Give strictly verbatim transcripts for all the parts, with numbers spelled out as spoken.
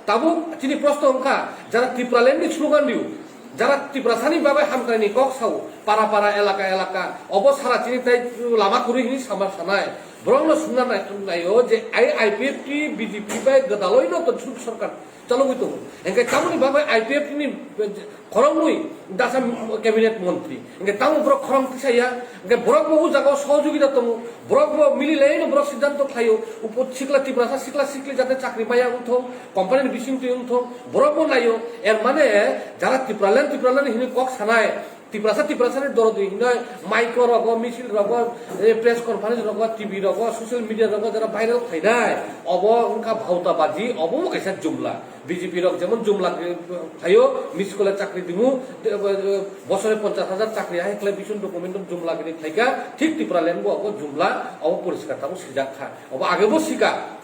Tabuk chini proshno wngkha, jara Tipraland ni slogan rio, jara Tiprasani bagwi hamkraini kok sao, para para, elaka elaka, obo sara chini tai lama kwrwi hini sama sanai. Borokno swngna nai-, naio je I, I P F T, B J P bai gwdaloi no to sorkar chalogwi tongo. Hingke tamoni bagwi I P F T ni khoroknwi dasa cabinet montri. Hingke tamo borok khorang tisaya, hingke borok bo o jaga o sohojogita tongo, borok bo mili laino borok siddhanto khlaio, upo sikla Tiprasa sikla sikli jate chakri maya wngthong, company ni bisingtwi wngthong, borok bo naio, er mane jara Tipraland, Tipraland hini kok sanai, Tiprasa, Tiprasa ni dorodi hinoi mike rogo, misil rogo, eh, press conference rogo, T V rogo, social media rogo jara viral khlainai, obo wngkha bhautabaji, obo kaisa jumla. B J P rok jemon jumla khe phaio, miss call-e chakri dimu, de-, de-, bosore ponchash hajar chakri hai khlai bison document rok jumla khe phaikha, thik Tipraland bo obo jumla, obo poriskar tabuk sijak kha, obo age bo sika.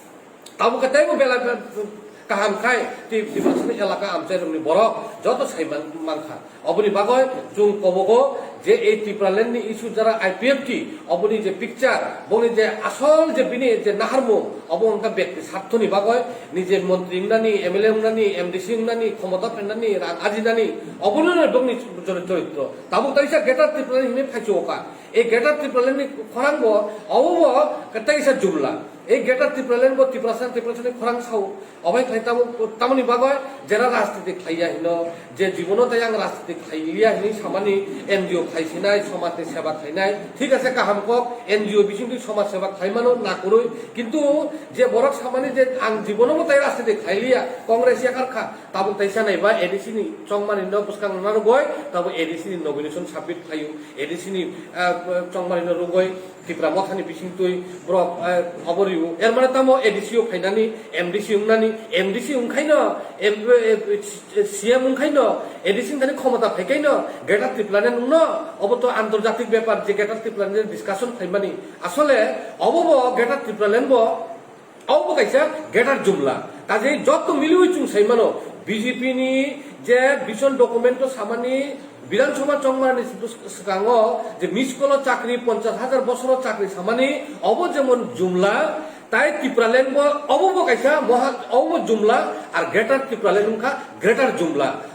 Tabuk khe teibo belai be-, kaham khai, Ti-, Tiprasani elaka amchai rokni borok joto sai man-, mankha. Oboni bagoi chwng kobogo je ei Tipraland ni issue jara I P F T, oboni je picture, boni je asol je bini je naharmung, obo wngkha bekti sarthoni bagoi, nije montri wngnani, M L A wngnani, M D C wngnani, khomota phainani, rang ajinani, obono no bongni chor-, choritro. Tabuk taisa Greater Tipraland hinwi phaichukha. Ei Greater Tipraland ni khorang bo, obo bo taisa jumla. Ei Greater Tipraland bo Tiprasa, Tiprasani khorang sao. Obai khlai tamo, tamoni bagoi jera rajniti khlaiya hino, je jibono tai ang rajniti khlailiya hinwi samani N G O khlaisinai, somajni seba khlainai, thik ase kaham kok, N G O bisingtwi somaj seba khlaimano nakurwi, kintu je borok samani je ang jibono bo tai rajniti khlailiya, Congress yakar kha, tabuk taisa naiba A D C ni chongmani no bwskang narwgoi, tabuk A D C ni nomination submit khlaio, A D C ni, ah, chongmani no rwgoi, Tipra mothani bisingtwi borok, eh, obo rio. Er mane tamo A D C o phainani, M D C wngnani, M D C wngkhaino, M-, eh, C M wngkhaino, A D C wngthani khomota phaikhaino, Greater Tipraland wngno, obo to antorjatik bepar je Greater Tipraland discussion khlaimani. Asole obo bo Greater Tipraland bo, obo kaisa Greater jumla. Kaje joto miliwi chwng saimano, B J P ni je vision document o samani, Bidhan Sabha chongmani swkango je miss call o chakri, ponchash hajar bosoro chakri samani, obo jemon jumla, tai Tipraland bo obo bo kaisa moha, obo bo jumla, ar Greater Tipraland wngkha Greater jumla.